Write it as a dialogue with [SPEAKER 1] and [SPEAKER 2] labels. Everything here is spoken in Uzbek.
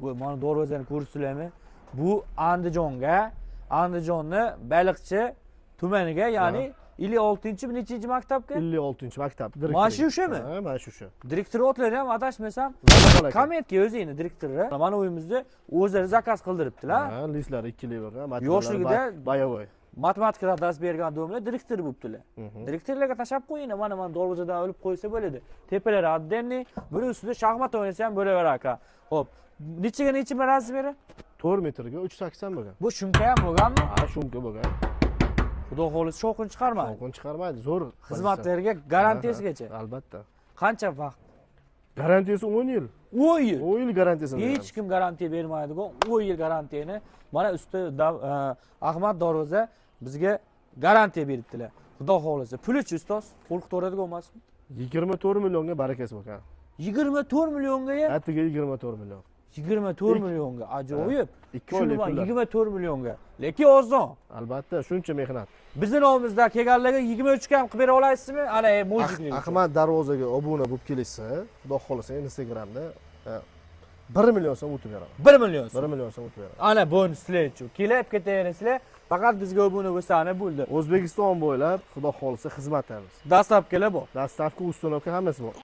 [SPEAKER 1] Bu mana darvozani ko'rsizlarmi? Bu Andijonga, Andijonni Baliqchi tumaniga, ya'ni 56 nechinchi maktabga?
[SPEAKER 2] 56-maktab.
[SPEAKER 1] Mana shu o'shami?
[SPEAKER 2] Ha, mana shu o'sha.
[SPEAKER 1] Direktor otlari ham, adashmasam,
[SPEAKER 2] Va'da aka.
[SPEAKER 1] Kommentga yozinglar direktori. Mana uyimizni o'zlari заказ qildiribdilar.
[SPEAKER 2] Ha, listlar ikkili bo'lgan.
[SPEAKER 1] Yoshligida-
[SPEAKER 2] Боевой.
[SPEAKER 1] Matematikadan dars bergan domla direktor bo'libdilar. Direktorlarga tashlab qo'yinglar, mana darvozadan olib qo'ysa bo'ladi. Tepalari отдельный, buni ustida shaxmat o'ynasa ham bo'laverar aka. Xo'p, nechaga necha размер i?
[SPEAKER 2] 4 metrga 380 bo'lgan.
[SPEAKER 1] Bu шумка ham bo'lganmi?
[SPEAKER 2] Ha, шумка bo'lgan.
[SPEAKER 1] Xudo xohlasa, shovqin chiqarmaydi.
[SPEAKER 2] Shovqin chiqarmaydi, zo'r.
[SPEAKER 1] Xizmatlarga garantiyasigacha.
[SPEAKER 2] Ha, albatta.
[SPEAKER 1] Qancha vaqt?
[SPEAKER 2] Garantiyasi 10 yil.
[SPEAKER 1] 10 yil.
[SPEAKER 2] 10 yil garantiyasini
[SPEAKER 1] Hech
[SPEAKER 2] beramiz.
[SPEAKER 1] kim garantiya bermaydi-ku. 10 yil garantiyani mana usti Ahmad Darvoza bizga garantiya beribdilar. Xudo xohlasa. Pulichi, ustoz, qo'rqitaveradigan emasmi?
[SPEAKER 2] 24 millionga barakasi bo'lgan.
[SPEAKER 1] 24 millionga ya?
[SPEAKER 2] Atiga 24 million.
[SPEAKER 1] 24 millionga ajoyib.
[SPEAKER 2] 2 oylik
[SPEAKER 1] Shuni
[SPEAKER 2] pullar.
[SPEAKER 1] 24 millionga. Lekin ozon.
[SPEAKER 2] Albatta, shuncha mehnat.
[SPEAKER 1] Bizni nomimizda kelganlarga 23 ga ham qilib bera olasizmi? Ana мужик lik.
[SPEAKER 2] Ahmad Darvozaga obuna bo'lib kelishsa, xudo xohlasa, Instagramda 1 million so'm o'tib beraman.
[SPEAKER 1] 1 million so'm.
[SPEAKER 2] 1 million so'm o'tib beraman.
[SPEAKER 1] Ana bonuslar shu. Kelib ketaverasizlar. Faqat bizga obuna bo'lsa bo'ldi.
[SPEAKER 2] O'zbekiston bo'ylab, xudo xohlasa, xizmat qilamiz.
[SPEAKER 1] Доставка lar bor.
[SPEAKER 2] Доставка, установка, hammasi bor.